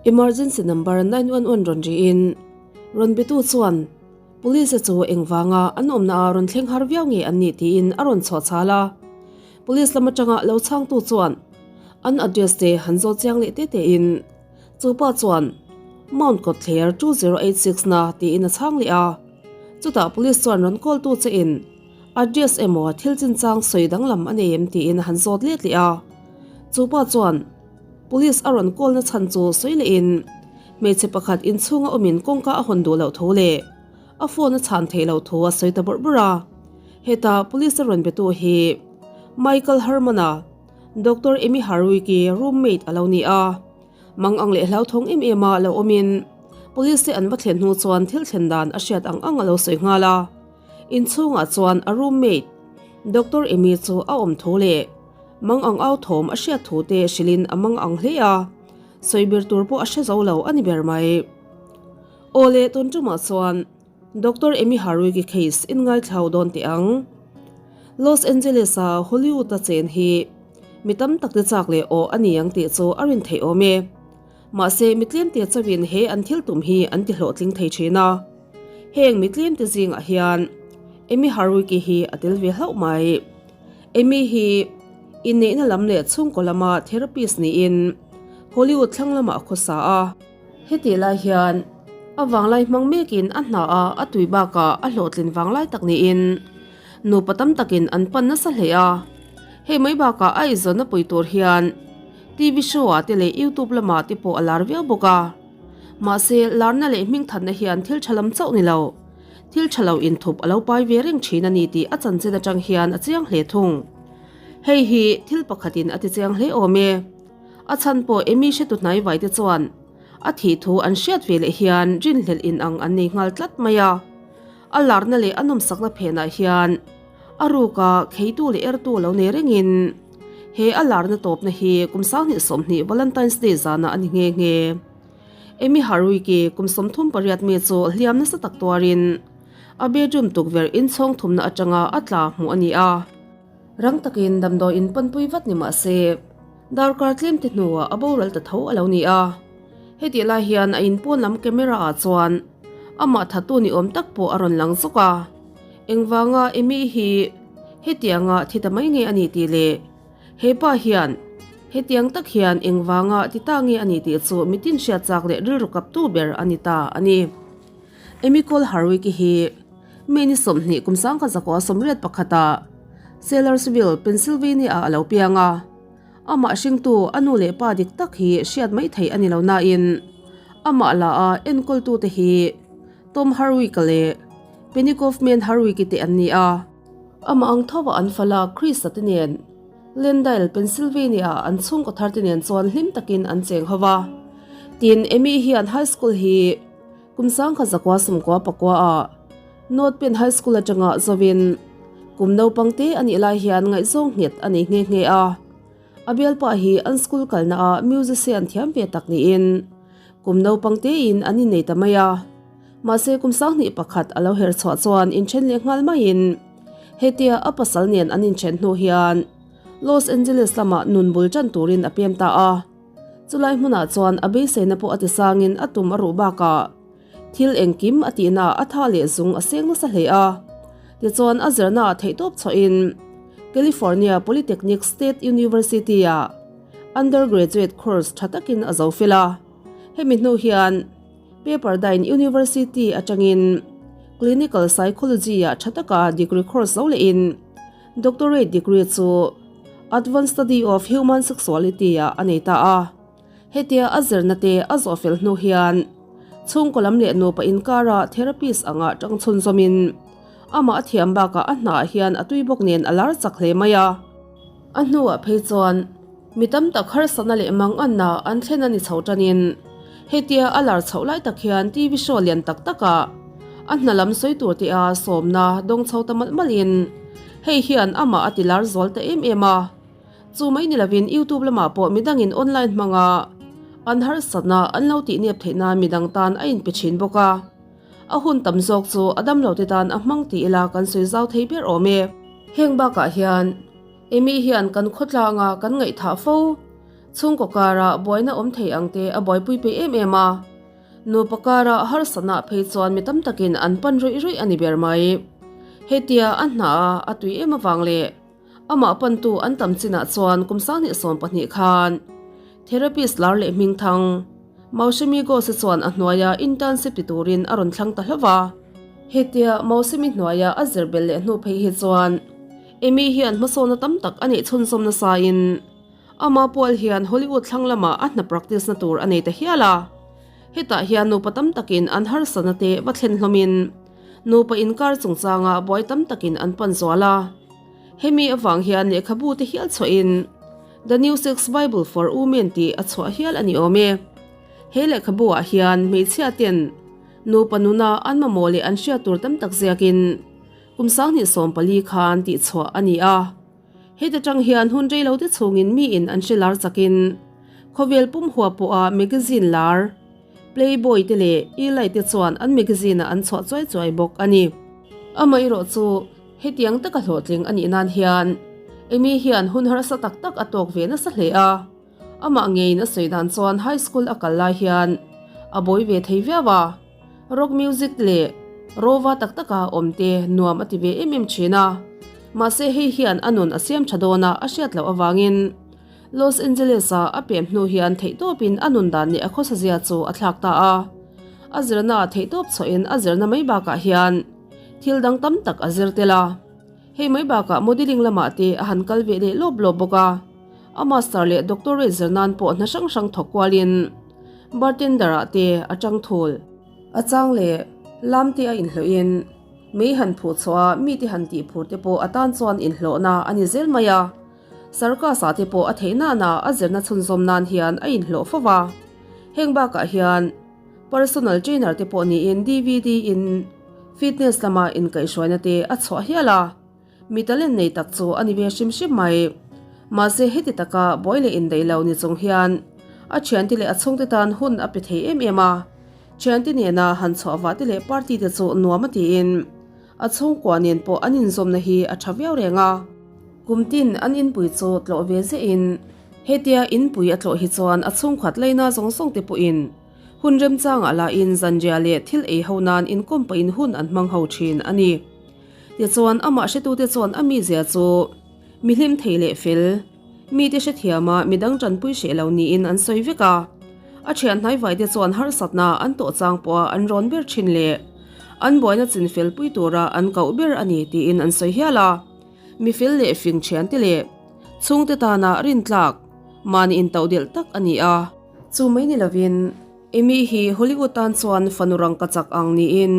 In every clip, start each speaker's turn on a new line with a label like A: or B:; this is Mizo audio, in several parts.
A: Emergency number 911 rawn riin rawn bitu chuan Police chu engvanga an awmna ah rawn thleng har viau nge an nih tiin a rawn chhuah chhal a. Police lam atanga lo chhangtu chuan an address te han zawt chiang leh te tein chu pa chuan Mount Kawtthler 2086 na tiin a chhang leh a. Chutah police chuan rawn call tu che in address emaw thil chinchang sawi danglam a nei em tiin a han zawt let leh a. Chu pa chuan Police a rawn call na chhan chu sawi leh in hmeichhe pakhat inchhunga awmin kawngka a hawn duh loh thu leh a phone a chhan theih loh thu a sawi ta bawrh bawrh a. Heta police a rawn betu hi Michael Herman-a, Doctor Amy Harwick-i roommate a lo ni a. Mang ang leh hlauthawng em em a lo awmin police te an va thlen hnu chuan thil thlen dan a hriat ang ang a lo sawi nghal a. Inchhungah chuan a roommate Doctor Amy chu a awm thu leh Mang ang au thawm a hriat thu te hrilhin a mang ang hle a, sawi ber tur pawh a hre zo lo a ni ber mai. Aw le, tun tumah chuan Doctor Amy Harwig-i case in ngaithlau dawn teh ang. Los Angeles-a Hollywood-a chen hi mi tam tak te chak leh aw a ni ang tih chu a rin theih awm e. Mahse, mi tlemte chauhin he an thil tum hi an ti hlawhtling thei thin a. Heng mi tlemte zingah hian Amy Harwig-i hi a tel ve hlauh mai. Amy hi inneihna lam leh chhungkaw lama therapist niin Hollywood thlang lamah a khawsa a. Hetih lai hian a vanglai hmang mekin a hna a a tui bakah a hlawhtlin vanglai tak niin nupa tam takin an pan nasa hle a. Hei mai bakah a eizawnna pui tur hian TV show ah te leh YouTube lamah te pawh a lar viau bawk a. Mahse, larna leh hmingthatna hian thil tha lam chauh ni lo. Thil tha lo inthup a lo pai ve reng thin a ni tih a chanchin atang hian a chiang hle thung. Hei hi thil pakhatin a ti chiang hle awm e. A chhan pawh Amy hretu hnai vai te chuan a thih thu an hriat ve leh hian rinhlelh in ang an nei nghal tlat mai a. A larna leh a nawmsakna phenah hian a ruka kheitu leh ertu lo nei rengin he a larna tawpna hi kum 2020 Valentine's Day zanah a ni nghe nghe. Amy Harwicki kum 38 mi chu hliam nasa tak tuarin a bedroom tukverh inchhawng thumna atanga a tla hmuh a ni a. Rang takin damdawi in panpui vat ni mah se, darkar tlem te hnuah a boral ta tho a lo ni a. Hetih lai hian a inpawn lam camera ah chuan amah thattu ni awm tak pawh a rawn lang zawk a. Engvanga Amy hi hetianga thi ta mai nge a ni tih leh He pa hian hetiang tak hian engvanga ti ta nge a ni tih chu mitin hriat chak leh rilru kaptu ber a ni ta a ni. Amy Cole Harwick-i hi May ni 20 kum 1981 ah Sellersville, Pennsylvania ah a lo piang a. Amah hringtu a nu leh pa dik tak hi hriat mai theih a ni lo nain amah la a enkawltute hi Tom Harwick-a leh Penny Kaufman Harwick-i te an ni a. Amah ang tho a an fala Chris-a te nen Glendale, Pennsylvania-ah an chhungkaw thar te nen chuan hlim takin an cheng ho va. Tin, Amy hian high school hi kum 1999 ah North Penn High School atanga zawin kum naupang te a nih lai hian ngaihzawng nghet a nei nghe nghe a. A bialpa hi an school kalna ah musician thiam ve tak niin kum naupang tein an innei ta mai a. Mahse kum 21 a lo her chhuah chuan inthen leh nghal maiin hetia a pasal nen an inthen hnu hian Los Angeles lamah nun bul tan turin a pem ta a. Chulai hmunah chuan a beiseina pawh a ti sangin a tum a ruh bakah thil engkim a tihna a tha leh zung a seng nasa hle a. Tichuan a zirna ah theihtawp chhuahin California Polytechnic State University-ah undergraduate course tha takin a zo fel a. Hemi hnu hian Pepperdine University atangin Clinical Psychology-ah tha taka degree course zo lehin Doctorate degree chu Advanced Study of Human Sexuality-ah a nei ta a. Hetia a zirna te a zawh fel hnu hian chhungkaw lam leh nupa inkara therapist anga tang chhunzawmin amah a thiam bakah a hnaah hian a tui bawk nen a lar chak hle mai a. A hnuah phei chuan Mi tam tak harsatna leh manganna an thlen a ni chho tanin hetia a lar chhoh lai tak hian TV show lian tak takah a hna lam sawi tur te a sawmna dawng chho ta malh malhin hei hian amah a ti lar zual ta em em a. Chu mai ni lovin YouTube lamah pawh midangin online hmanga an harsatna an lo tih nep theih nan midang tan a inpe thin bawk a. A hun tam zawk chu a damlo te tan a hmang ti ila kan sawi zau thei ber awm e. Heng bakah hian Amy hian kan khawtlanga kan ngaihthah fo. Chhungkaw kara buaina awm thei ang te a buaipui peih em em a. Nupa kara harsatna phei chuan mi tam takin an pan ruih ruih a ni ber mai. Hetia a hna a a tui em avang leh amah pantu an tam chinah chuan kum 2012 khan therapist lar leh hmingthang Maushami Ghosh-a chuan a hnuaia internship ti turin a rawn thlang ta hlauh va. Hetia Maushami hnuaia a zir belh leh hnu phei hi chuan Amy hian hmasawna tam tak a neih chhunzawm nasain Ama pual hian Hollywood thlang lamah a hna practice na tur a nei ta hial a. Hetah hian nupa tam takin an harsatna te va thlen hlawmin nupa inkar chungchanga buai tam takin an pan zual a. Hemi avang hian lehkhabu te hial chhuahin The New Sex Bible for Women tih a chhuah hial a ni awm e. He lehkhabu ah hian hmeichhia ten nupa nuna an mamawh leh an hriat tur tam tak ziakin kum 2014 khan tihchhuah a ni a. Heta tang hian hun rei lo te chhungin miin an hre lar chakin khawvel pum hua pawha magazine lar Playboy te leh Elite te chuan an magazine ah an chhuah chuai chuai bawk a ni. Amaherawh chu hetiang taka hlawhtling a nih nan hian Amy hian hun harsa tak tak a tawk ve nasa hle a. Amah ngeiin a sawi dan chuan high school a kal lai hian a buai ve thei viau a. Rock music leh rova tak taka awm te nuam a ti ve em em thin a, mahse hei hian a nun a siam tha dawn a a hriat loh avangin Los Angeles-a a pem hnu hian theihtawpin a nun dan leh a khawsa zia chu a thlak ta a. A zirna ah theihtawp chhuahin a zirna mai bakah hian thil dang tam tak a zir tel a. Hei mai bakah modelling lamah te a han kal ve leh lawp lawp bawk a. A master leh doctorate zir nan pawh hna hrang hrang thawk kualin bartender ah te a tang thul. A chang leh lam te a inhlawhin mei han phuh chhuah a mite han tih phur te pawh a tan chuan inhlawhna a ni zel mai a. Circus ah te pawh a theih nana a zirna chhunzawm nan hian a inhlawh fo va. Heng bakah hian personal trainer te pawh niin DVD in fitness lama inkaihhruaina te a chhuah hial a. Mi talent nei tak chu a ni ve hrim hrim mai. Mahse heti taka buai leh indaih lo ni chung hian a thiante leh a chhungte tan hun a pe thei em em a. Thiante nena han chhuah vah te leh party te chu nuam a tiin a chhungkua nen pawh an inzawmna hi a tha viau reng a. Kum tin an inpui chu tlawh ve zehin hetia inpui a tlawh hi chuan a chhungkhat laina zawng zawng te pawhin hun remchangah lahin zanriah leh thil ei ho nan inkawm pahin hun an hmang ho thin a ni. Tichuan, amah hretute chuan a mizia chu mi hlim thei leh fel, mite hrethiama midang tanpui hreh lo niin an sawi vek a. A thian hnaivaite chuan harsatna an tawh chang pawha an rawn ber thin leh an buaina chinfel pui tura an koh ber a ni tiin an sawi hial a. Mi fel leh fing thiante leh chhungte tana rintlak mahni intohdelh tak a ni a. Chu mai ni lovin, Amy hi Hollywood tan chuan fanu rangka chak ang niin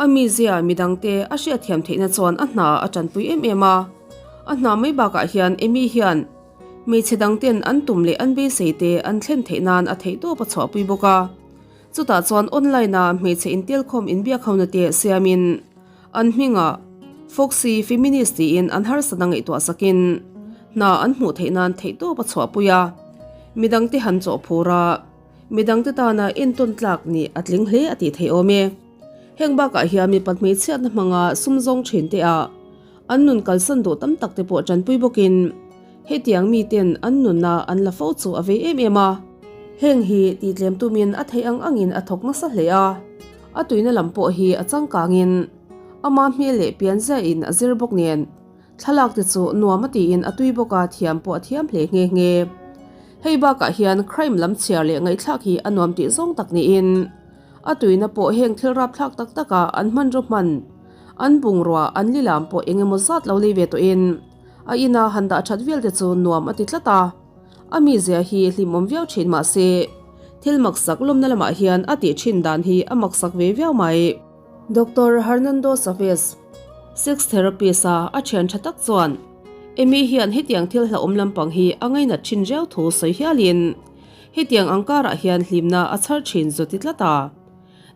A: a mizia midangte a hriatthiam theihna chuan a hna a tanpui em em a. A hna mai bakah hian Amy hian hmeichhe dangten an tum leh an beisei te an thlen theih nan a theihtawp a chhuahpui bawk a. Chutah chuan online a hmeichhe intelkhawm inbiak hona te siamin an hmingah Foxy Feminist tiin an harsatna ngaihtuah sakin hna an hmuh theih nan theihtawp a chhuahpui a. Midangte han chawhphur a. Midangte tana entawn tlak nih a tling hle a tih theih awm e. Heng bakah hian mipat hmeichhiatna hmanga sum zawng thin te ah an nun kalsan duh tam tak te pawh tanpui bawkin hetiang miten an nunna an la fo chu a vei em em a. Heng hi tihtlem tumin a theih ang angin a thawk nasa hle a, a tuina lam pawh hi a changkangin ama hmel leh pianziain a zir bawk nen Thlalak te chu nuam a tiin a tui bawk a, thiam pawh a thiam hle nghe nghe. Hei bakah hian crime lam chhiar leh ngaihthlak hi a nuam tih zawng tak niin a tuina pawh heng thil rapthlak tak taka an hmanraw hman, an bungrua, an lilam pawh eng emaw zat lo lei ve tawhin a ina han dah that vel te chu nuam a ti tlat a. A mizia hi hlimawm viau thin mahse thil maksak lawmna lamah hian a tih thin dan hi a maksak ve viau mai. Doctor Hernando Chavez, sex therapist a a thian tha tak chuan Amy hian hetiang thil hlauhawm lampang hi a ngainat thin riau thu sawi hialin hetiang ang karah hian hlimna a chhar thin zu ti tlat a.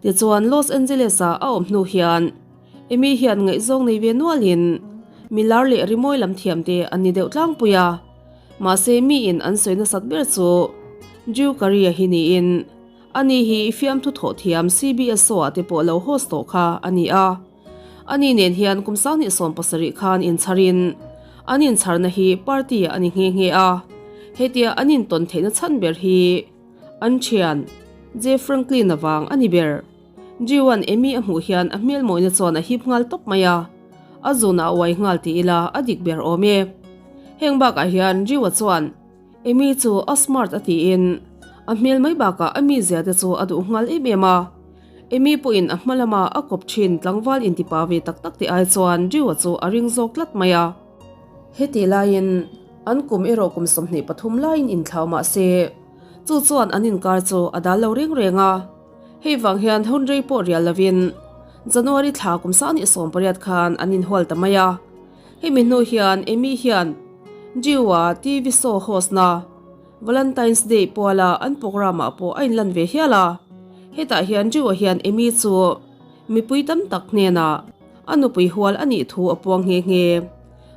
A: Tichuan Los Angeles a a awm hnu hian Amy hian ngaihzawng nei ve nualin mi lar leh rimawi lam thiam te an ni deuh tlangpui a. Mahse miin an sawi nasat ber chu Drew Carey-a hi niin Ani hi fiamthu thawh thiam CBSO ah te pawh lo host tawh kha a ni a. Ani nen hian kum 2017 khan inchharin an inchharna hi party ah a ni nghe nghe a. Hetia an intawn theihna chhan ber hi an thian Jay Franklin avang a ni ber. Drew-a'n Amy a hmuh hian a hmel mawina chuan a hip nghal tawp mai a, a zunah a uai nghal ti ila a dik ber awm e. Heng bakah hian Drew-a chuan Amy chu a smart a tiin a hmel mai bakah a mizia te chu a duh nghal em em a. Amy pawhin a hma lama a kawp thin tlangval intipa ve tak tak te ai chuan Drew-a chu a ring zawk tlat mai a. Hetih laiin an kum erawh kum 23 laiin inthlau mah se, chu chuan an inkar chu a dal lo reng reng a. Hei vang hian hun rei pawh rial lovin January thla kum 28 khan an inhual ta mai a. Hemi hnu hian Amy hian Drew-a TV show host na Valentine's Day puala an programme ah pawh a inlan ve hial a. Hetah hian Drew-a hian Amy chu mipui tam tak hnenah a nupui hual a nih thu a puang nghe nghe.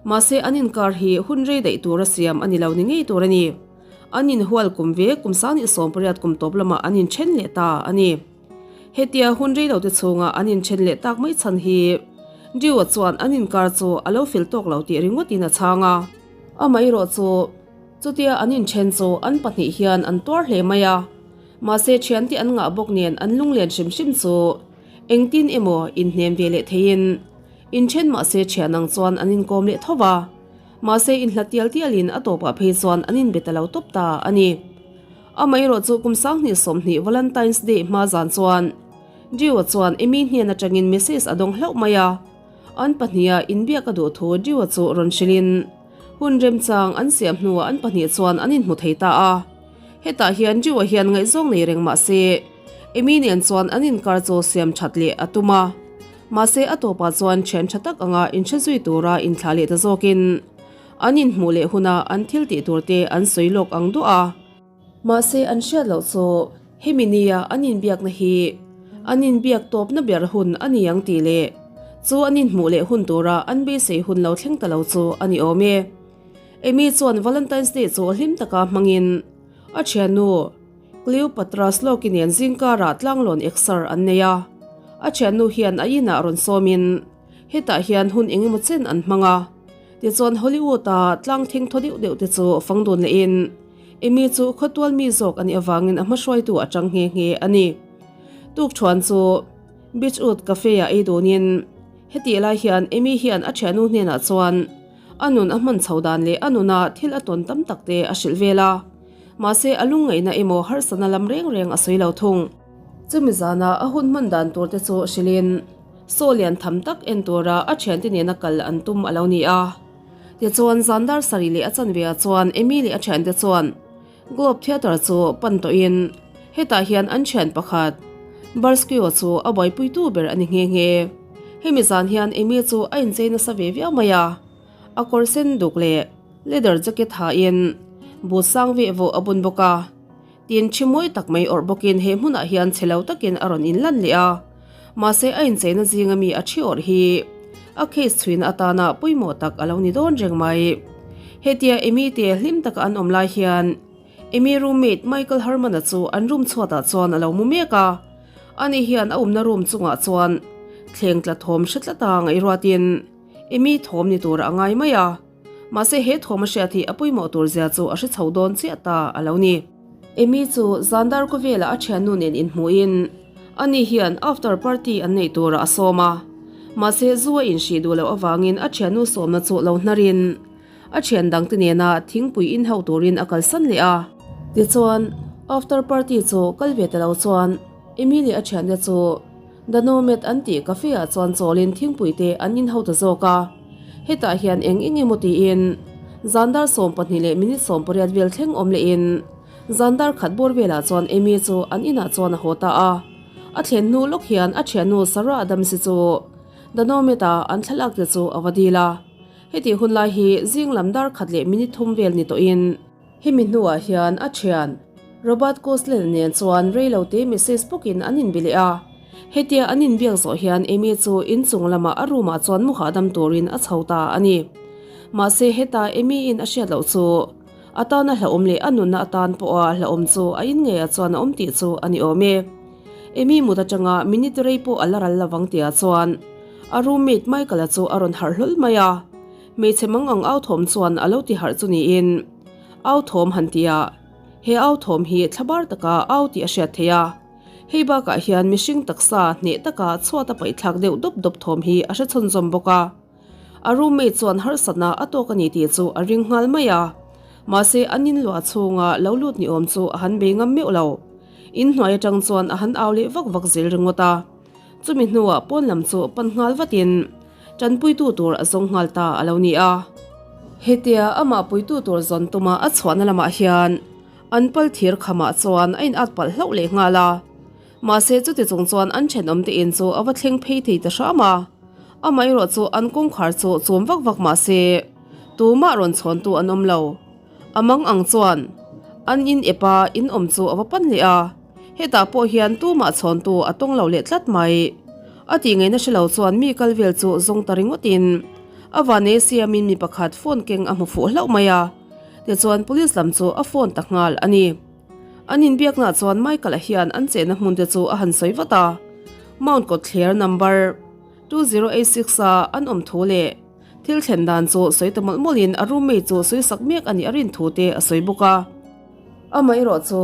A: Mahse an inkar hi hun rei daih tura siam a ni lo ni ngei tur a ni. An inhual kum ve kum 28 kum tawp lamah an inthen leh ta a ni. Hetia hun rei lote chhunga an inthen leh tak mai chhan hi Drew-a chuan an inkar chu a lo fel tawk lo tih ringawtin a chhang a. Amaherawh chu chutia an inthen chu an pahnih hian an tuar hle mai a, mahse thiante an ngah bawk nen an lunglen hrim hrim chu engtin emaw inhnem ve leh theiin inthen mahse thian ang chuan an inkawm leh tho va. Mahse inhla tial tialin a tawpah phei chuan an inbe ta lo tawp ta a ni. Amaherawh chu kum 2020 Valentine's Day hma zan chuan Drew-a chuan Amy hnen atangin message a dawng hlauh mai a. An pahniha inbiak a duh thu Drew-a chu rawn hrilhin hun remchang an siam hnuah an pahnih chuan an inhmu thei ta a. Hetah hian Drew-a hian ngaihzawng nei reng mah se Amy nen chuan an inkar chu siam that leh a tum a. Mahse a tawpah chuan thian tha tak anga inhre zui tura inthlah leh ta zawkin an inhmuh leh huna an thil tih tur te an sawi lawk ang duah a. Mahse an hriat loh chu hemi nia an inbiakna hi an inbiak tawpna ber hun a ni ang tih leh chu an inhmuh leh hun tura an beisei hun lo thleng ta lo chu a ni awm e. Amy chuan Valentine's Day chu hlim taka hmangin a thiannu Cleopatra Sloki nen zingkarah tlanglawn exer an nei a, a thiannu hian a inah rawn sawmin hetah hian hun eng emaw chen an hmang a. Tichuan Hollywood-a tlang thing thaw deuh deuh te chu fang dun lehin Amy chu khawtual mi zawk a nih avangin a hmahruaitu a chang nghe nghe a ni. Tukthuan chu Beachwood Cafe-ah ei dunin hetih lai hian Amy hian a thiannu hnenah chuan a nun a hman chho dan leh a nuna thil a tawn tam tak te a hrilh vel a. Mahse a lungngaihna emaw harsatna lam reng reng a sawi lo thung. Chumi zana a hun hman dan tur te chu hrilhin saw lian tham tak en tura a thiante nena kal an tum a lo ni a. Tichuan zan dar sarih leh a chanve ah chuan Amy leh a thiante chuan Globe Theatre chu pan tawhin hetah hian an thian pakhat Barskew chu a buaipuitu ber a ni nghe nghe. Hemi zan hian Amy chu a inchei nasa ve viau mai a. A kawr sen duk leh leather jacket hain boot sang veh vawh a bun bawk a, tin thi mawi tak mai awrh bawkin he hmunah hian chhe lo takin a rawn inlan leh a, mahse a incheina zinga mi a thi awrh hi a case chhuina atana pawimawh tak a lo ni dawn reng mai. Hetia Amy te hlim taka an awm lai hian Amy roommate Michael Herman-a chu an room chhuatah chuan a lo mu mek a, ani hian a awmna room chungah chuan thleng tla thawm hre tlata ngaihruatin, Amy thawm ni tur a ngai mai a, mahse he thawm a hriat hi a pawimawh tur zia chu a hre chho dawn chiah ta a lo ni. Amy chu zan dar khawvelah a thiannu nen inhmuhin ani hian after party an neih turah a sawm a, mahse zu a inhrih duh loh avangin a thiannu sawmna chu lo hnarin a thian dangte nena thingpui inho turin a kalsan leh a. Tichuan, after party chu kal ve ta lo chuan Amy leh a thiante chu The Nomad an tih cafe ah chuan chawlin thingpui te an in ho ta zawk a, hetah hian eng eng emaw tiin zan dar 12 leh minute 18 vel thleng awm lehin zan dar khat bawr velah chuan Amy chu an inah chuan a haw ta a, a thlen hnu lawk hian a thiannu Sarah Adams chu The Nomad a an thlalak te chu a va dil a, hetih hunlai hi zing lam dar khat leh minute thum vel ni tawhin. Hemi hnuah hian a thian, Robert Koslen nen chuan reilote message bawkin an inbe leh a. Hetia an inbiak zawh hian Amy chu inchung lamah a room ah chuan mu hahdam turin a chho ta a ni. Mahse heta Amy in a hriat loh chu a tana hlauhawm leh a nunna atan pawha hlauhawm chu a in ngeiah chuan a awm tih chu a ni awm e. Amy mut atanga minute rei pawh a la ral lovang tihah chuan a roommate Michael-a chu a rawn harh hlawl mai a. Hmeichhe mang ang au thawm chuan a lo ti harh chu niin. Au thawm han ti a, he au thawm hi thlabar taka au tih a hriat theih a. Hei bakah hian mihring taksa hneh taka chhuat a paihthlak deuh dawp dawp thawm hi a hre chhunzawm bawk a. A roommate chuan harsatna a tawk a ni tih chu a ring nghal mai a. Mahse an in luah chhunga lo lut ni awm chu a han bei ngam meuh lo. In hnuai atang chuan a han au leh vak vak zel ringawt a. Chumi hnuah pawn lam chu pan nghal vatin tanpuitu tur a zawng nghal ta a lo ni a. Hetia amah puitu tur zawn tuma a chhuahna lamah hian an pal thir khamah chuan a in at palh hlauh leh nghal a. Mahse chuti chung chuan an thenawm te in chu a va thleng phei thei ta hram a. Amaherawh chu an kawngkhar chu chum vak vak mahse tumah rawn chhawntu an awm lo. A mang ang chuan an in ep a in awm chu a va pan leh a. Hetah pawh hian tumah chhawntu a tawng lo leh tlat mai. A tih ngaihna hre lo chuan mi kal vel chu zawng ta ringawtin a vanei siamin mi pakhat phone keng a hmu fuh hlauh mai a. Tichuan police lam chu a phone ta nghal a ni. An inbiaknaah chuan Michael-a hian an chenna hmun te chu a han sawi vat a, Mount Kawtthler number 2086 a an awm thu leh thil thlen dan chu sawi ta mawlh mawlhin a roommate chu sawi sak mek a nih a rin thu te a sawi bawk a. Amaherawh chu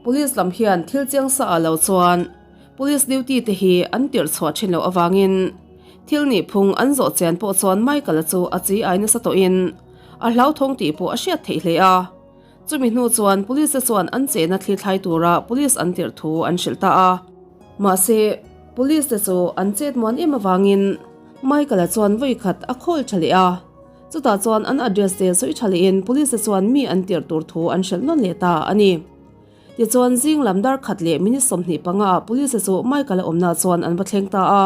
A: Police lam hian thil chiang sa ah lo chuan Police duty te hi an tirh chhuah thin loh avangin thil nih phung an zawh chian pawh chuan Michael-a chu a chi ai nasa tawhin a hlauthawng tih pawh a hriat theih hle a. Chumi hnu chuan Police te chuan an chehna thli thlai tura Police an tirh thu an hrilh ta a. Mahse, Police te chu an chet muan em avangin Michael-a chuan vawi khat a khawl tha leh a. Chutah chuan an address te sawi tha lehin Police te chuan mi an tirh tur thu an hrilh nawn leh ta a ni. Tichuan zing lam dar khat leh minute 25 ah Police te chu Michael-a awmna chuan an va thleng ta a.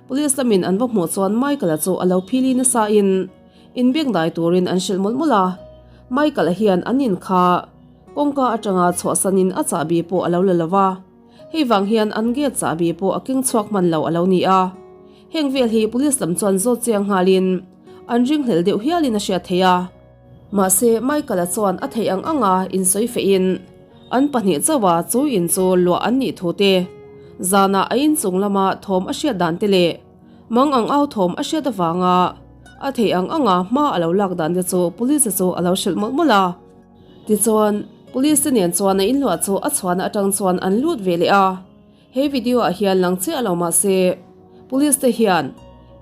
A: Police lamin an va hmuh chuan Michael-a chu a lo phili nasa in Inbiak dai turin an hrilh mawlh mawlh a, Michael-a hian an in kha kawngka atanga chhuahsanin a chahbi pawh a lo la lo va, hei vang hian an gate chahbi pawh a keng chhuak hman lo a lo ni a. Heng vel hi police lam chuan zawt chiang nghalin an ringhlel deuh hialin a hriat theih a. Mahse, Michael-a chuan a theih ang anga insawi fehin an pahnih chauha chu in chu luah an nih thu te, zanah a inchung lama thawm a hriat dan te leh, Mang ang au thawm a hriat avanga a theih ang anga hma a lo lak dan te chu police chu a lo hrilh mawlh mawlh a. Tichuan, police te nen chuan a inluah chu a chhuahna atang chuan an lut ve leh a. He video ah hian lang chiah lo mah se, police te hian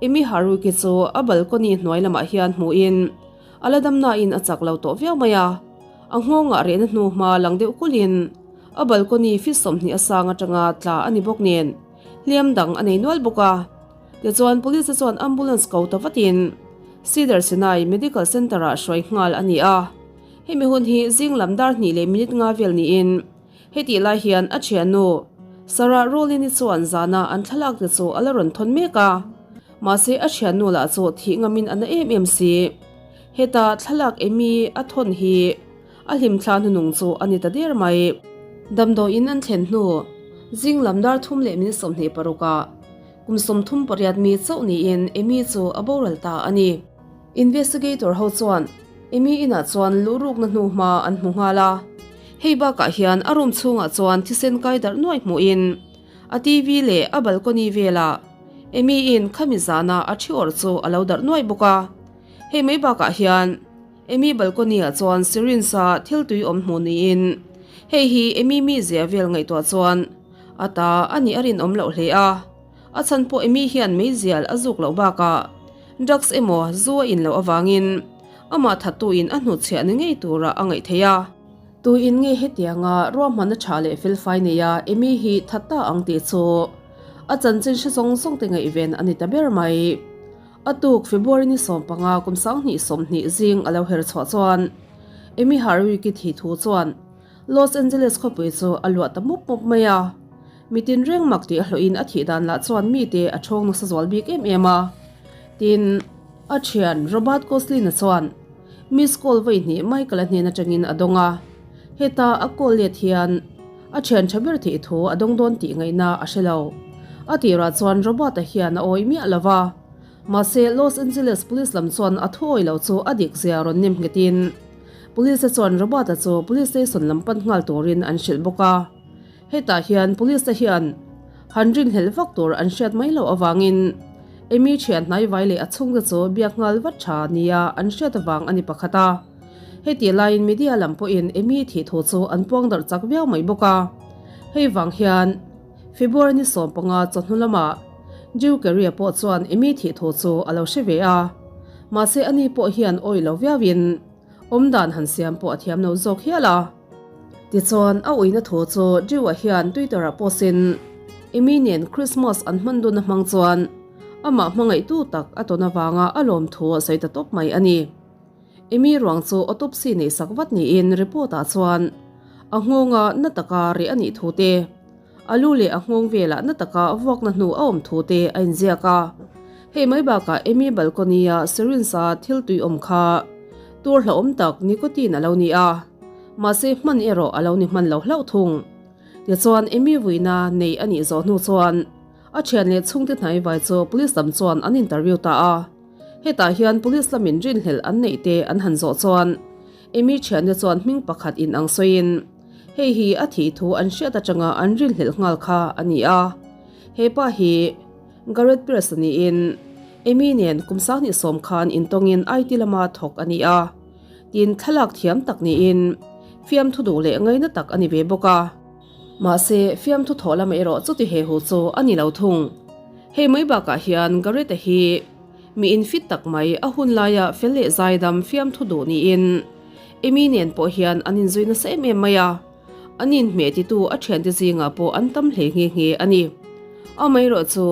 A: Emi Haruki chu a balcony hnuai lamah hian hmuhin a la damnain a chak lo tawh viau mai a. A nghawngah rehna hnu hma lang deuh kulhin a balcony feet 20 a sang atanga tla a ni bawk nen, Hliam dang a nei nual bawk a. Tichuan Police te chuan ambulance ko ta vatin Cedar Sinai Medical Centre ah hruai nghal a ni a. Hemi hun hi zing lam dar hnih leh minute nga vel niin hetih lai hian a thiannu Sarah Rowlin-i chuan zana an thlalak te chu a la rawn thawn mek a. Mahse a thiannu lah chu thih ngamin a na em em si. Heta thlalak Amy a thawn hi A hlimthla hnunung chu a ni ta der mai. Damdawiin an thlen hnu, zing lam dar thum leh min 26 ah kum 38 mi chauh niin Amy chu a boral ta a ni. Investigator ho chuan Amy inah chuan luhrukna hnu hma an hmu nghal a. Hei bakah hian a room chhungah chuan thisen kai darh nuai hmuhin a TV leh a balcony velah Amy in khami zana a thi awrh chu a lo darh nuai bawk a. Hei mai bakah hian. Amy balcony ah chuan syringe a thil tui awm hmuh niin hei hi Amy mizia vel ngaihtuah chuan a ta a nih a rinawm loh hle a, a chhan pawh Amy hian meizial a zuk loh bakah drugs emaw zu a in loh avangin amah thattu in a hnutchhiah ni ngei turah a ngaih theih a. Tuin nge hetianga ruahmanna tha leh felfai neia Amy hi that ta ang tih chu a chanchin hre zawng zawng te ngaihven a ni ta ber mai. A tuk February ni 15 kum 2020 zing a lo her chhuah chuan Amy Harwick-i thi thu chuan Los Angeles khawpui chu a luah ta mup mup mai a. Mi tinreng mak tih a hlawhin a thih dan lah chuan mite a ṭhawng nasa zual bik em em a. Tin, a ṭhian Robert Goslin-a chuan miss call vawi hnih Michael-a hnen aṭangin a dawng a. Heta a call let hian a ṭhian ṭha ber thih thu a dawng dawn tih ngaihna a hre lo. A tirah chuan Robert-a hian a awih miah lo va. Mahse, Los Angeles Police lam chuan a thu awih lo chu a dik zia rawn nem nghetin Police te chuan Robert-a chu Police Station lam pan nghal turin an hrilh bawk a. Hetah hian Police te hian han rinhlelh vak tur an hriat mai loh avangin Amy thian hnaivai leh a chhungte chu biak nghal vat tha nia an hriat avang a ni pakhat a. Heti laiin media lam pawhin Amy thih thu chu an puang darh chak viau mai bawk a. Hei vang hian February ni 15 chawhnu lamah Drew Carey-a pawh chuan Amy thih thu chu a lo hre ve a. Mahse ani pawh hian awih lo viauin awmdan han siam pawh a thiam lo zawk hial a. Tichuan a uina thu chu Drew-a hian Twitter-ah post-in Amy nen Christmas an hman dun a hmang chuan amah hmangaihtu tak a tawn avanga a lawm thu a sawi ta tawp mai a ni. Amy ruang chu autopsy neih sak vat niin report-ah chuan a nghawnga na taka reh a nih thu te, a lu leh a nghawng velah na taka vuakna hnu a awm thu te a inziak a. Hei mai bakah Amy balcony-a syringe-a thil tui awm kha tur hlauhawm tak nicotine a lo ni a, mahse hman erawh a lo ni hman lo hlauh thung. Tichuan Amy vuina nei a nih zawh hnu chuan a thian leh chhungte hnaivai chu police lam chuan an interview ta a. Hetah hian police lamin rinhlelh an neih te an han zawh chuan Amy thiante chuan hming pakhat in ang sawiin hei hi a thih thu an hriat atanga an rinhlelh nghal kha a ni a. He pa hi Gareth Pearce niin Amy nen kum 2010 khan intawngin IT lama thawk a ni a. Tin, thlalak thiam tak niin fiamthu duh leh ngaina tak a ni ve bawk a. Mahse, fiamthu thawh lamah erawh chuti he hu chu a ni lo thung. Hei mai bakah hian Gareth-a hi mi infit tak mai a hun laia fel leh zaidam fiamthu duh niin Amy nen pawh hian an inzui nasa em em mai a, an inhmeh titu a thiante zingah pawh an tam hle nghe nghe a ni. Amaherawh chu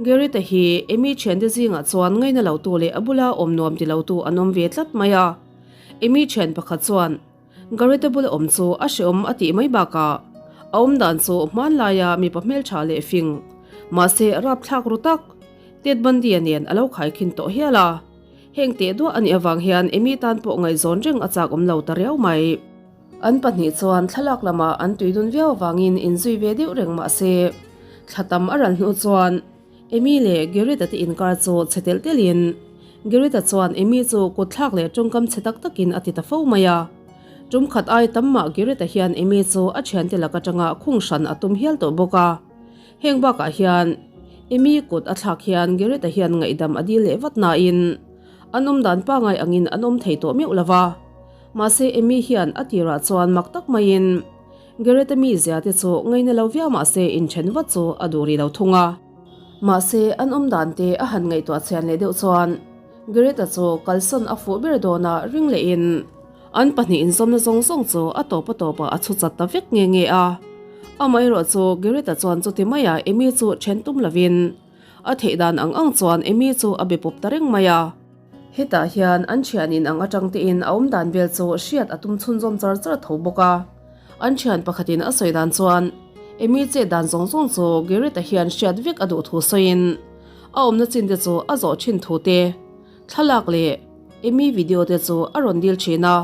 A: Gareth-a hi Amy thiante zingah chuan ngaina lotu leh a bula awm nuam ti lotu an awm ve tlat mai a. Amy thian pakhat chuan Gareth-a bula awm chu a hreawm a tih mai bakah a awm dan chu hmanlaia mipa hmeltha leh fing, mahse rapthlak ru tak, Ted Bundy-a nen a lo khaikhin tawh hial a. Heng teh duah a nih avang hian Amy tan pawh ngaihzawn reng a chak awm lo ta riau mai. An pahnih chuan thlalak lamah an tui dun viau avangin inzui ve deuh reng mahse thla tam a ral hnu chuan Amy leh Gareth-a te inkar chu chhe telh telhin Gareth-a chuan Amy chu kut thlak leh tawngkam chhe tak takin a ti ta fo mai a. Tum khat ai tam mah Gareth-a hian Amy chu a thiante lak atanga khung hran a tum hial tawh bawk a. Heng bakah hian Amy kut a thlak hian Gareth-a hian ngaihdam a dil leh vat nain an awm dan pangai angin an awm thei tawh meuh lo va. Mahse Amy hian a tirah chuan mak tak maiin Gareth-a mizia te chu ngaina lo viau mahse inthen vat chu a duh rih lo thung a. Mahse an awm dan te a han ngaihtuah chhian leh deuh chuan Gareth-a chu kalsawn a fuh ber dawn a ring lehin an pahnih inzawmna zawng zawng chu a tawp a tawpah a chhu chat ta vek nghe nghe a. Amaherawh chu Gareth-a chuan chuti maia Amy chu then tum lovin a theih dan ang ang chuan Amy chu a be pawp ta reng mai a. Hetah hian an thian in ang atang tein a awm dan vel chu hriat a tum chhunzawm char char tho bawk a. An thian pakhatin a sawi dan chuan Amy chet dan zawng zawng chu Gareth-a hian hriat vek a duh thu sawiin a awmna chin te chu a zawh thin thu te, thlalak leh Amy video te chu a rawn dil thin a.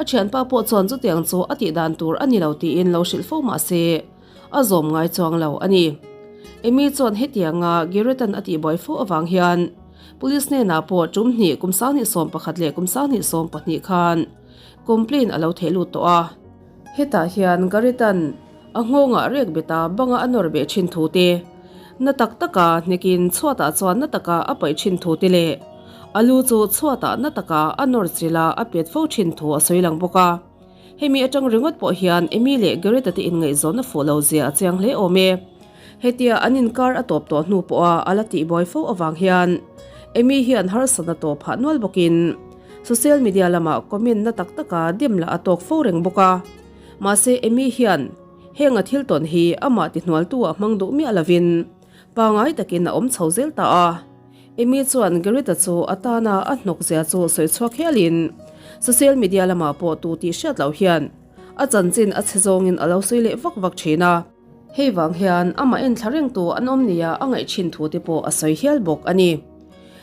A: A thianpa pawh chuan chutiang chu a tih dan tur a ni lo tiin lo hrilh fo mah se a zawm ngai chuang lo a ni. Amy chuan hetianga Gareth-a'n a tihbuai fo avang hian Police hnenah pawh tum hnih kum 2011 leh kum 2012 khan complaint a lo theh lut tawh a. Hetah hian Gareth-a'n a nghawngah rek bet a banga a nawr beh thin thu te, na tak taka hnekin chhuatah chuan na taka a paih thin thu te leh a lu chu chhuatah na taka a nawr chilh a a pet fo thin thu a sawi lang bawk a. Hemi atang ringawt pawh hian Amy leh Gareth-a te inngaihzawnna fuh lo zia a chiang hle awm e. Hetia an inkar a tawp tawh hnu pawha a la tihbuai fo avang hian Amy hian harsatna tawh phah nual bawkin social media lamah comment na tak taka dem lah a tawk fo reng bawk a. Mahse Amy hian heng a thil tawn hi amah tihnualtu ah hmang duh miah lovin pangai takin a awm chho zel ta a. Amy chuan Gareth-a chu a tana a hnawk zia chu sawi chhuak hialin social media lamah pawh tu tih hriat loh hian a chanchin a chhe zawngin a lo sawi leh vak vak thin a. Hei vang hian amah en thla reng tu an awm nia a ngaih thin thu te pawh a sawi hial bawk a ni.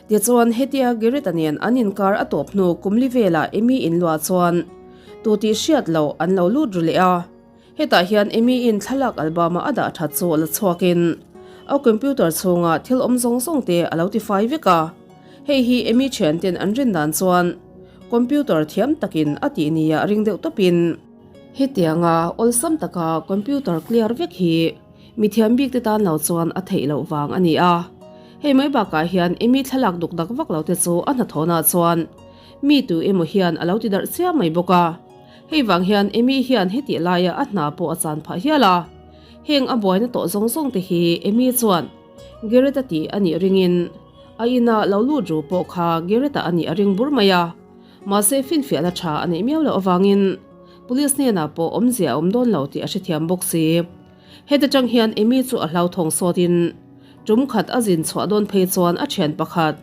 A: Tichuan hetia Gareth-a nen an inkar a tawp hnu kumli velah Amy inluah chuan tu tih hriat loh an lo lut ru leh a. Hetah hian Amy-in thlalak album-a a dah that chu la chhuakin a computer chhunga thil awm zawng zawng te a lo tifai vek a. Hei hi Amy thianten an rin dan chuan computer thiam takin a tih nia ring deuh tawpin hetianga awlsam taka computer clear vek hi mi thiam bik te tan lo chuan a theih loh vang a ni a. Hei mai bakah hian Amy thlalak duk dak vak lo te chu a hnathawhna chuan. Mi tu emaw hian a lo ti darh chiam mai bawk a. Hei vang hian Amy hian hetih laia a hna pawh a chan phah hial a. Heng a buaina tawh zawng zawng te hi Amy chuan Gareth-a tih a nih ringin a ina lo lut ru pawh kha Gareth-a a nih a ring bur mai a. Mahse finfiahna tha a neih miau loh avangin Police hnenah pawh awmzia a awm dawn lo tih a hrethiam bawk si. Heta tang hian Amy chu a hlauthawng sawtin tum khat a zin chhuah dawn phei chuan a thian pakhat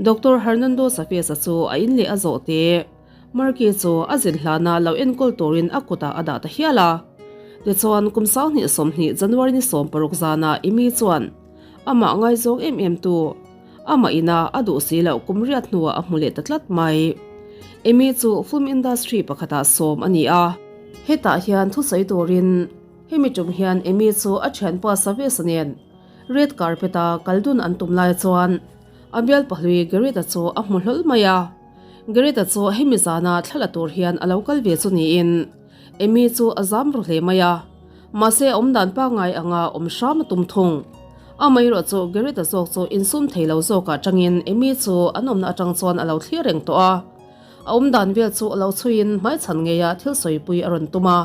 A: Doctor Hernando Safesa chu a in leh a zawh te. Marky chu a zin hlana lo enkawl turin a kutah a dah ta hial a. Tichuan kum 2020 January ni 16 zanah Amy chuan amah ngaizawng em em tu amah ina a duh si loh kum riat hnuah a hmu leh ta tlat mai. Amy chu film industry pakhatah sawm a ni a. Hetah hian thusawi turin hemi tum hian Amy chu a thianpa Savesa nen red carpet-a kal dun an tum lai chuan a bial pahlui Gareth-a chu a hmu hlawl mai a. Gareth-a chu hemi zana thla la tur hian a lo kal ve chu niin Amy chu a zam ru hle mai a. Mahse a awmdan pangngai anga awm hram a tum thung. Amaherawh chu Gareth-a zawk chu insum thei lo zawkah tangin Amy chu an awmna atang chuan a lo thlir reng tawh a. A awmdan vel chu a lo chhuiin hmaichhan ngeia thil sawipui a rawn tum a.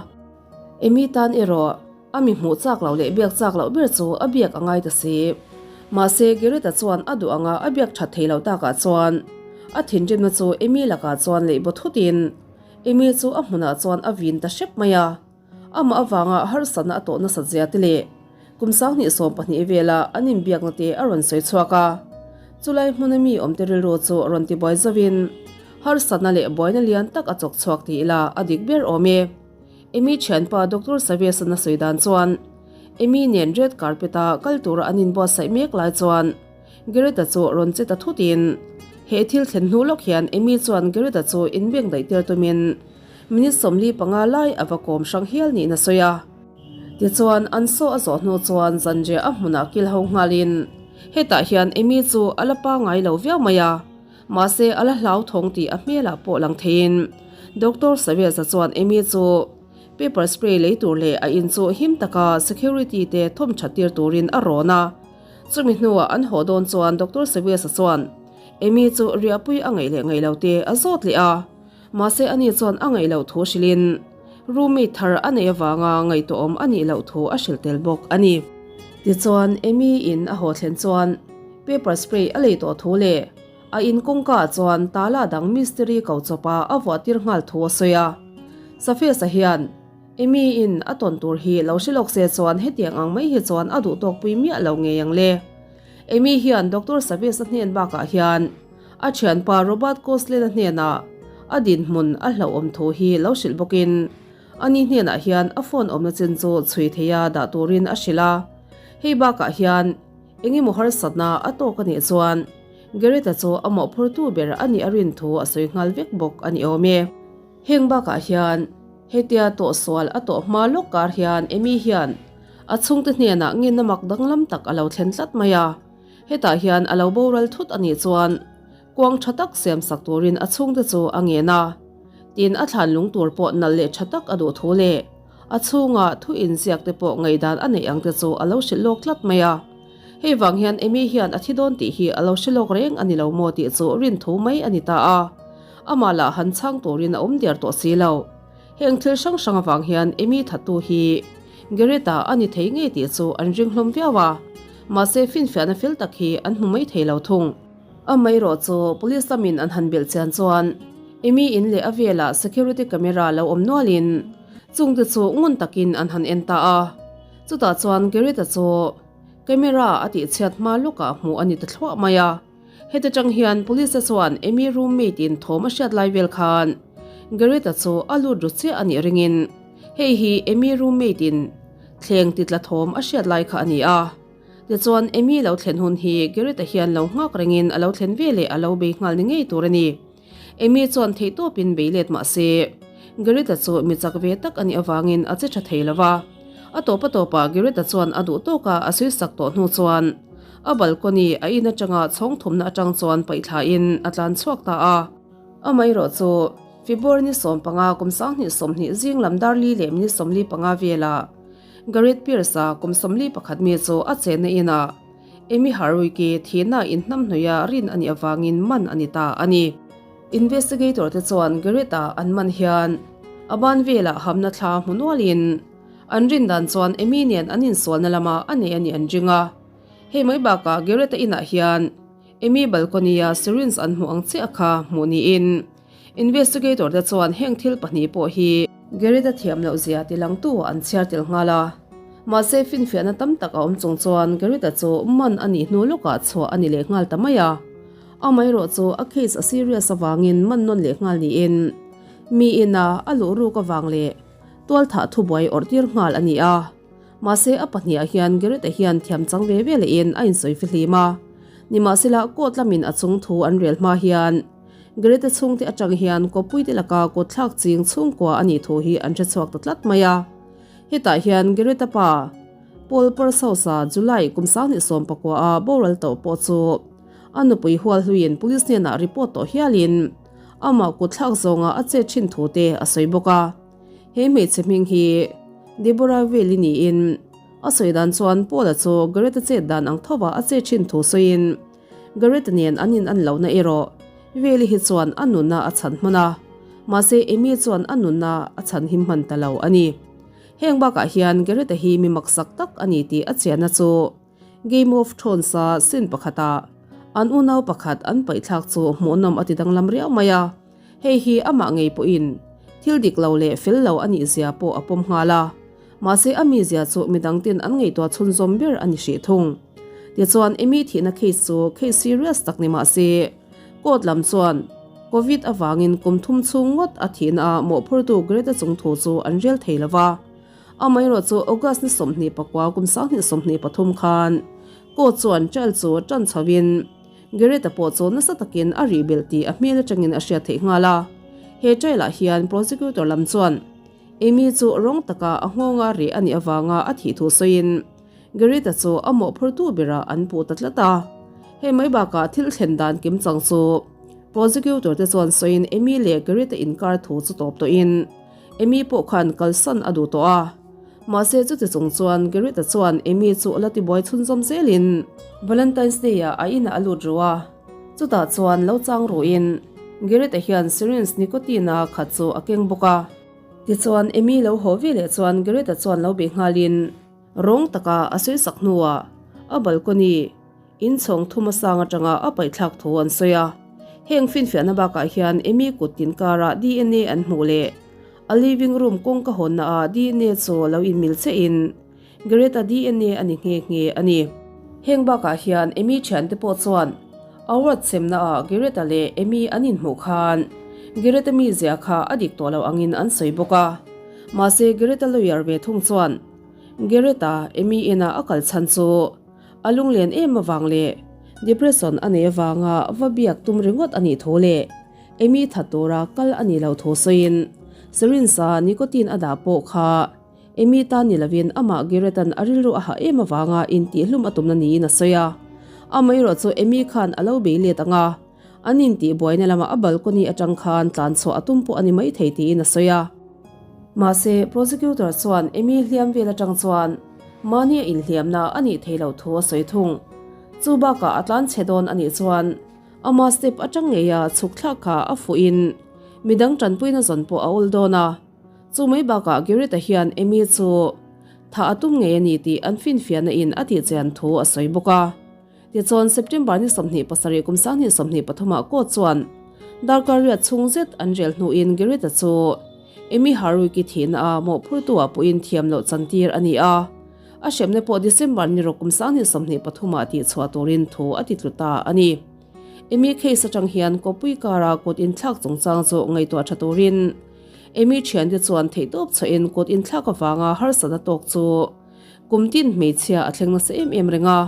A: Amy tan erawh a mi hmuh chak loh leh biak chak loh ber chu a biak a ngai ta si. Mahse Gareth-a chuan a duh anga a biak that thei loh takah chuan a thinrimna chu Amy lakah chuan leh baw thutin Amy chu a hmunah chuan a vin ta hrep mai a. Amah avanga harsatna a tawh nasat zia te leh kum 2012 vela an inbiakna te a rawn sawi chhuak a. Chulai hmuna mi awmte rilru chu rawn tibuai zovin harsatna leh buaina lian tak a chawk chhuak ti ila a dik ber awm e. Amy thianpa Doctor Savesan a sawi dan chuan Amy nen red carpet a kal tura an inbuatsaih mek lai chuan Gareth-a chu rawn che ta thutin he thil thlen hnu lawk hian Amy chuan Gareth-a chu inbeng daih tir tumin Minute 45 lai a va kawm hrang hial niin a sawi a. Tichuan, an saw a zawh hnu chuan zanriah a hmunah kil ho nghalin hetah hian Amy chu a la pangngai lo viau mai a, mahse a la hlauthawng tih a hmelah pawh lang theiin Doctor Saveza chuan Amy chu pepper spray lei tur leh a in chu him taka security te thawm that tir turin a rawn a. Chumi hnuah an haw dawn chuan Doctor Saveza chuan Amy chu riahpui a ngaih leh ngaih lo te a zawt leh a. Mahse ani chuan a ngaih loh thu hrilhin roommate thar a neih avanga ngaihtuahawm a nih loh thu a hrilh tel bawk a ni. Tichuan Amy in a haw thlen chuan paper spray a lei tawh thu leh a in kawngka ah chuan tala dang mistiri ko chawpa a vuah tir nghal thu a sawi a. Safesa hian Amy in a tawn tur hi lo hre lawk se chuan hetiang ang mai hi chuan a duh tawk pui miah lo ngei ang le. Amy hian Doctor Savesa hnen bakah hian A thianpa Robert Koslen-a hnenah a dinhmun a hlauhawm thu hi lo hrilh bawkin ani hnenah hian a phone awmna chin chu chhui theia dah turin a hrilh a. Hei bakah hian eng emaw harsatna a tawk a nih chuan Gareth-a chu a mawhphurtu ber a nih a rin thu a sawi nghal vek bawk a ni awm e. Heng bakah hian hetia tawhsual a tawh hma lawk kar hian Amy hian a chhungte hnenah ngenna mak danglam tak a lo thlen tlat mai a. Hetah hian a lo boral thut a nih chuan kuang tha tak siam sak turin a chhungte chu a ngen a. Tin, a thlan lung tur pawh nalh leh tha tak a duh thu leh a chhunga thu inziak te pawh ngaihdan a neih ang te chu a lo hrilh lawk tlat mai a. Hei vang hian Amy hian a thi dawn tih hi a lo hre lawk reng a ni lo maw tih chu rin thu mai a ni ta a. Amah lah han chhang turin a awm der tawh si lo. Heng thil hrang hrang avang hian Amy thattu hi Gareth-a a ni thei ngei tih chu an ring hlawm viau a, mahse finfiahna fel tak hi an hmu mai thei lo thung. Amaherawh chu Police lamin an han belh chian chuan Amy in leh a velah security camera lo awm nualin chungte chu ngun takin an han en ta a, chutah chuan Gareth-a chu camera a tihchhiat hma lawkah hmuh a ni ta thluah mai a. Heti tang hian Police-a chuan Amy roommate in thawm a hriat lai vel khan Gareth-a chu a lut ru chiah a nih ringin hei hi Amy roommate in thleng ti tla thawm a hriat lai kha a ni a. Tichuan Amy lo thlen hun hi Gareth-a hian lo nghak rengin a lo thlen ve leh a lo bei nghal ni ngei tur a ni. Amy chuan theihtawpin bei let mah se Gareth-a chu mi chak ve tak a nih avangin a che tha thei lo va. A tawp a tawpah Gareth-a chuan a duh tawka a sawi sak tawh hnu chuan A balcony a in atanga chhawng thumna atang chuan paih thlain a tlan chhuak ta a. Amaherawh chu February ni 15 kum 2020 zing lam dar li leh minute 45 velah Gareth Pearce-a kum 41 mi chu a chenna inah Amy Harwick-i thihna inhnamhnawih a rin a nih avangin man a ni ta a ni. Investigator te chuan Garrett-a an man hian a ban velah hamna thla hmu nualin an rin dan chuan Amy nen an insualna lama a nei a nih an ring a. Hei mai bakah Garrett-a inah hian Amy balcony-a syringe an hmuh ang chiah kha hmuh niin Investigator te chuan heng thil pahnih pawh hi Garrett-a thiam loh zia ti langtu an chhiar tel nghal a. Mahse finfiahna tam tak a awm chung chuan Garrett-a chu man a nih hnu lawkah chhuah a ni leh nghal ta mai a. Amaherawh chu a case a serious avangin man nawn leh nghal niin mi ina a luh ruk avang leh tualthah thubuai awrh tir nghal a ni a. Mahse a pahniah hian Garrett-a hian thiam chang ve ve lehin a insawi fihlim a. Nimahsela court lamin a chung thu an rel hma hian Garrett-a chhungte atang hian kawppuite laka kut thlak ching chhungkua a nih thu hi an hre chhuak ta tlat mai a. Hetah hian Garrett-a pa Paul Pursehouse-a July kum 2019 a boral tawh pawh chu A nupui hual hluiin police hnenah report tawh hialin amah kut thlak zawnga a chet thin thu te a sawi bawk a. He hmeichhe hming hi Deborah Veil-i niin a sawi dan chuan Paul-a chu Garrett-a chet dan ang thova a chet thin thu sawiin Garrett-a nen an in an lohna erawh Veil-i hi chuan a nunna a chhan hman a, mahse Amy chuan a nunna a chhan him hman ta lo a ni. Heng bakah hian Garrett-a hi mi maksak tak a ni tih a chianna chu Game of Thrones-a scene pakhatah an unau pakhat an paihthlak chu hmuhnawm a ti danglam riau mai a, hei hi amah ngei pawhin thil dik lo leh fel lo a nih zia pawh a pawm nghal a, mahse a mizia chu midangten an ngaihtuah chhunzawm ber a ni hrih thung. Tichuan Amy thihna case chu case serious tak ni mah se court lam chuan Covid avangin kum thum chhung ngawt a thihna ah mawhphurtu Greta chung thu chu an rel thei lo va. Amaherawh chu August ni 24 kum 2023 khan court chuan trial chu tan chhoin Garrett-a pawh chu nasa takin a rih belh tih a hmel atangin a hriat theih nghal a. He trial-ah hian prosecutor lam chuan Amy chu rawng taka a nghawnga rih a nih avanga a thih thu sawiin Garrett-a chu a mawhphurtu berah an puh ta tlat a. Hei mai bakah thil thlen dan kimchang chu prosecutor te chuan sawiin Amy leh Garrett-a inkar thu chu tawp tawhin Amy pawh khan kalsan a duh tawh a, mahse chuti chung chuan Garrett-a chuan Amy chu a la tibuai chhunzawm zelin Valentine's Day-ah a inah a lut ru a, chutah chuan lo chang ruhin Garrett-a hian syringe nicotine-a khat chu a keng bawk a. Tichuan Amy lo haw ve leh chuan Garrett-a chuan lo bei nghalin rawng taka a sawisak hnuah a balcony Inchhawng thum a sang atanga a paihthlak thu an sawi a. Heng finfiahna bakah hian Amy kut tin karah dna an hmuh leh a living room kawngka hawnna ah dna chu lo inmil che in Greta dna a ni nghe nghe a ni. Heng bakah hian Amy thiante pawh chuan award semna ah Greta leh Amy an inhmuh khan Greta mizia kha a dik tawh lo angin an sawi bawk a. Mahse Greta lawyer ve thung chuan Greta Amy inah a kal chhan chu A lunglen em avang leh depression a nei avanga va biak tum ringawt a nih thu leh Amy that tura kal a nih loh thu sawiin syringe-a nicotine a dah pawh kha Amy tan ni lovin amah Garrett-a'n a rilru a hah em avanga intihhlum a tumna niin a sawi a. Amaherawh chu Amy khan a lo bei let ang a, an intihbuaina lamah a balcony atang khan tlan chhuah a tum pawh a ni maithei tiin a sawi a. Mahse, prosecutor chuan Amy hliam vel atang chuan mahni a inhliamna a nih theih loh thu a sawi thung. Chu bakah a tlan chhe dawn a nih chuan ama step atang ngeia chhuk thlak kha a fuhin midang tanpuina zawn pawh a awl dawn a. Chu mai bakah Garrett-a hian Amy chu thah a tum ngei a ni tih an finfiahna in a tihchian thu a sawi bawk a. Tichuan, September ni 27 kum 2023 ah court chuan darkar riat chhung zet an rel hnuin Garrett-a chu Amy Harwick-i thihna a mawhphurtu ah pawhin thiam loh chantir a ni a, a hremna pawh December ni rawk kum 2023 ah tihchhuah turin thu a titlu ta a ni. Amy case atang hian kawppui kara kut inthlak chungchang chu ngaihtuah tha turin Amy thiante chuan theihtawp chhuahin kut inthlak avanga harsatna tawk chu kum tin hmeichhia a thleng nasa em em reng a.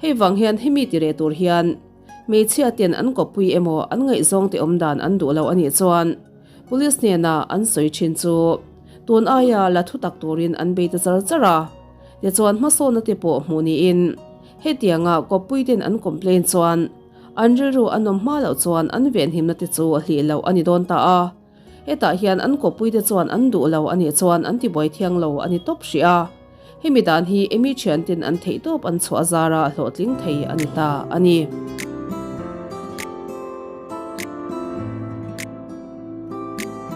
A: Hei vang hian hemi ti reh tur hian hmeichhia ten an kawppui emaw an ngaihzawng te awm dan an duh lo a nih chuan Police hnenah an sawi thin chu tun aia la thu tak turin an bei ta char char a. Tichuan hmasawnna te pawh hmuh niin hetianga kawppui ten an complain chuan an rilru an awm hma loh chuan an venhimna te chu hlih loh a ni dawn ta a. Hetah hian an kawppuite chuan an duh lo a nih chuan an tibuai thiang lo a ni tawp hrih a. Hemi dan hi Amy thianten an theihtawp an chhuah zara hlawhtling thei a ni ta a ni.